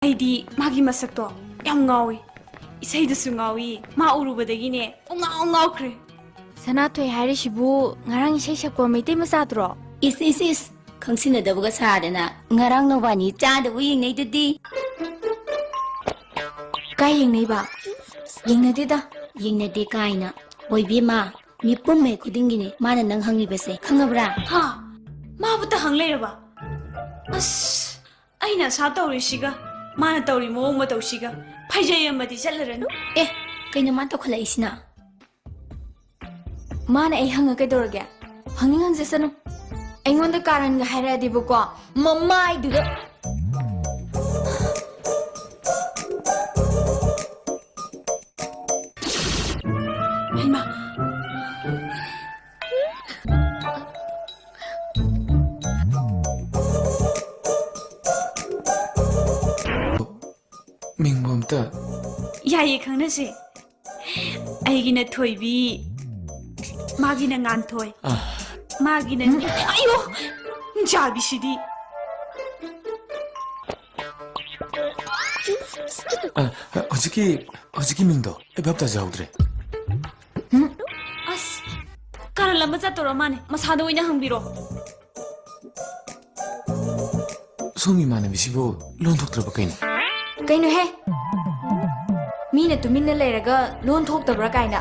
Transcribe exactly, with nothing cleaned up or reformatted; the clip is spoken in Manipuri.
ꯑꯩꯗꯤ ꯃꯥꯒꯤ ꯃꯁꯛꯇꯣ ꯌꯥꯝ ꯉꯥꯎꯏ꯫ ꯏꯁꯩꯗꯁꯨ ꯉꯥꯎꯏ꯫ ꯃꯥ ꯎꯔꯨꯕꯗꯒꯤꯅꯦ ꯄꯨꯡꯉꯥꯎ ꯉꯥꯎꯈ꯭ꯔꯦ꯫ ꯁꯅꯥꯊꯣꯏ ꯍꯥꯏꯔꯤꯁꯤꯕꯨ ꯉꯔꯥꯡ ꯏꯁꯩ ꯁꯛꯄ ꯃꯩꯇꯩ ꯃꯆꯥꯗꯨꯔꯣ? ꯏꯁ, ꯏꯁ, ꯏꯁ! ꯈꯪꯁꯤꯟꯅꯗꯕꯒ ꯁꯥꯗꯅ ꯉꯔꯥꯡ ꯅꯣꯕꯥꯅꯤ ꯆꯥꯗꯕꯨ ꯌꯦꯡꯅꯩꯗꯨꯗꯤ꯫ ꯀꯥꯏ ꯌꯦꯡꯅꯩꯕ? ꯌꯦꯡꯅꯗꯦꯗ꯫ ꯌꯦꯡꯅꯗꯦ ꯀꯥꯏꯅ꯫ ꯑꯣꯏꯕꯤꯃ, ꯃꯤꯄꯨꯝ ꯍꯦꯛ ꯈꯨꯗꯤꯡꯒꯤꯅꯦ ꯃꯥꯅ ꯅꯪ ꯍꯪꯉꯤꯕꯁꯦ, ꯈꯪꯉꯕ꯭ꯔꯥ? ꯍꯥ? ꯃꯥꯕꯨꯇ ꯍꯪ ꯂꯩꯔꯕ? ꯑꯁ, ꯑꯩꯅ ꯑꯁꯥ ꯇꯧꯔꯤꯁꯤꯒ ꯃꯥꯅ ꯇꯧꯔꯤ ꯃꯑꯣꯡ ꯃꯇꯧꯁꯤꯒ ꯐꯩꯖꯩ ꯑꯃꯗꯤ ꯆꯠꯂꯔꯅꯨ꯫ ꯑꯦ, ꯀꯩꯅꯣ ꯃꯥ ꯇꯧꯈꯠꯂꯛꯏꯁꯤꯅ? ꯃꯥꯅ ꯑꯩ ꯍꯪꯉ ꯀꯩꯗꯧꯔꯒꯦ? ꯍꯪꯅꯤꯡ ꯍꯪꯖꯁꯅꯨ꯫ ꯑꯩꯉꯣꯟꯗ ꯀꯥꯔꯟꯒ ꯍꯥꯏꯔꯛꯑꯗꯤꯕꯀꯣ, ꯃꯃꯥꯏꯗꯨꯗ꯫ ꯍꯩꯃꯥ! ꯃꯤꯡꯕꯨ ꯑꯝꯇ꯫ ꯌꯥꯏꯌꯦ, ꯈꯪꯅꯁꯦ꯫ ꯑꯩꯒꯤꯅ ꯊꯣꯏꯕꯤ, ꯃꯥꯒꯤꯅ ꯉꯥꯟꯊꯣꯏ꯫ ꯑꯥ꯫ ꯃꯥꯒꯤꯅ, ꯑꯌꯣ! ꯆꯥꯕꯤꯁꯤꯗꯤ꯫ ꯑ, ꯍꯧꯖꯤꯛꯀꯤ, ꯍꯧꯖꯤꯛꯀꯤ ꯃꯤꯡꯗꯣ ꯑꯩ ꯚꯥꯞ ꯇꯥꯖꯍꯧꯗ꯭ꯔꯦ꯫ ꯑꯁ, ꯀꯥꯔꯟ ꯑꯃ ꯆꯠꯇꯧꯔ ꯃꯥꯅꯦ꯫ ꯃꯁꯥꯗ ꯑꯣꯏꯅ ꯍꯪꯕꯤꯔꯣ꯫ ꯁꯣꯝ ꯏꯃꯥꯟꯅꯕꯤꯁꯤꯕꯨ ꯂꯣꯟ ꯊꯣꯛꯇ꯭ꯔꯕ ꯀꯩꯅꯣ? ꯀꯩꯅꯣꯍꯦ? ꯃꯤꯅ ꯇꯨꯃꯤꯟꯅ ꯂꯩꯔꯒ ꯂꯣꯟ ꯊꯣꯛꯇꯕ꯭ꯔꯥ ꯀꯥꯏꯅ꯫